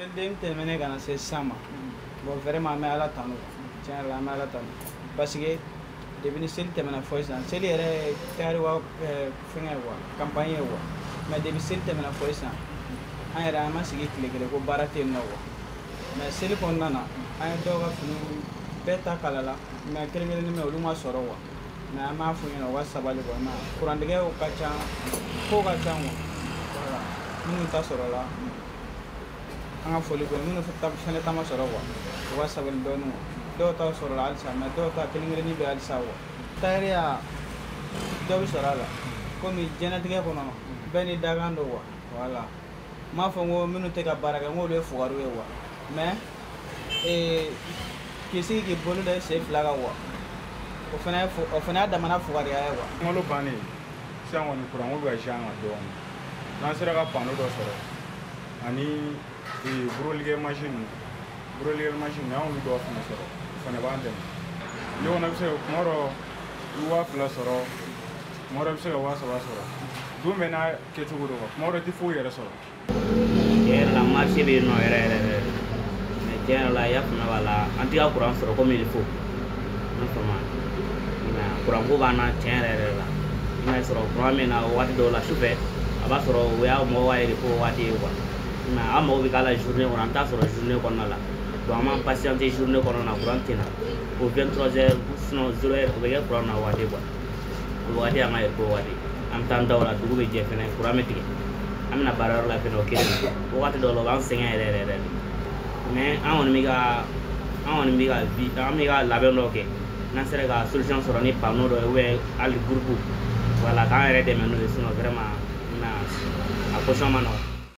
Seliden tɛmɛnen ka na se sisan ma, bon, vraiment, an bɛ Ala tanu, tiɲɛ yɛrɛ la, an bɛ Ala tanu, parce que depuis ni seli tɛmɛna fɔ sisan, seli yɛrɛ ye tailleur wa fɛngɛ ye quoi, campagne ye quoi. Mais depuis seli tɛmɛna fɔ sisan, an yɛrɛ an ma sigi tile kelen ko baara tɛ yen nɔ quoi. Mais seli kɔnɔna na, an ye dɔw ka finiw bɛɛ ta kala la, mais kelen kelennin bɛ olu ma sɔrɔ quoi. Mais an b'a f'u ɲɛna u ka sabali quoi. Mais kurantigɛw ka ca, kow ka ca quoi. Voilà, minnu ta sɔrɔla, an ka foli bɛ minnu fɛnɛ ta ma sɔrɔ quoi, u ka sabali dɔɔnin quoi. Dɔw ta sɔrɔla halisa, mais dɔw ta kelen kelennin bɛ halisa quoi. Tailleur dɔ bɛ sɔrɔ a la, komi diɲɛlatigɛ kɔnɔ bɛɛ ni dakan don quoi. Voilà, n m'a fɔ n ko minnu tɛ ka baara kɛ, n k'olu ye fugariw ye quoi. Mais k'i sigi k'i bolo da i sen fila kan quoi, o fana ye o fana y'a damana fugariya ye quoi. Sunkalo bannen sisan kɔni, kuranko bɛ ka si an kan dɔɔnin. N'an sera ka panneau dɔ sɔrɔ ani brodélikɛ machine ninnu, brodélikɛ machine, n'an y'olu dɔw fana sɔrɔ, o fana b'an dɛmɛ. Ne kɔni bɛ se ka kuma dɔ, i bɛ 2000 sɔrɔ, kuma dɔ i bɛ se ka 3000 sɔrɔ. Don bɛɛ n'a kɛcogo don quoi, kuma dɔ i tɛ foyi yɛrɛ sɔrɔ. Tiɲɛ yɛrɛ la, marché bɛ yen nɔ yɛrɛ yɛrɛ yɛrɛ, mais tiɲɛ yɛrɛ la, i y'a faamuya b'a la, an tɛ ka courant sɔrɔ comme il faut, i y'a faamu. Mais courant ko b'an na tiɲɛ yɛrɛ yɛrɛ la. I m'a sɔrɔ courant bɛ na waati dɔw la sufɛ, a b'a sɔrɔ o y'a mɔgɔw ka repos waati ye quoi. Mais an mago bɛ k'a la journée kɔnɔ, an t'a sɔrɔ journée kɔnɔna la. Donc an b'an patienter journée kɔnɔna na, courant tɛ na o 23 heures, sinon 0 heure, o bɛ kɛ courant na waati quoi. O waati y'an ka repos waati. An bɛ taa an da o la, dugu bɛ jɛ fɛnɛ, courant bɛ tigɛ. An bɛna baarayɔrɔ la fɛnɛ, o kelen don. Wagati dɔw la, o b'an sɛgɛn yɛrɛ yɛrɛ yɛrɛ de. Mais an kɔni bɛ ka vi, an bɛ ka labɛn dɔw kɛ, n'an sera ka solution sɔrɔ ni panneau dɔ ye ou bien hali groupe, voilà, k'an yɛrɛ dɛmɛ n'o ye. Sinon vraiment, a position ma nɔgɔn.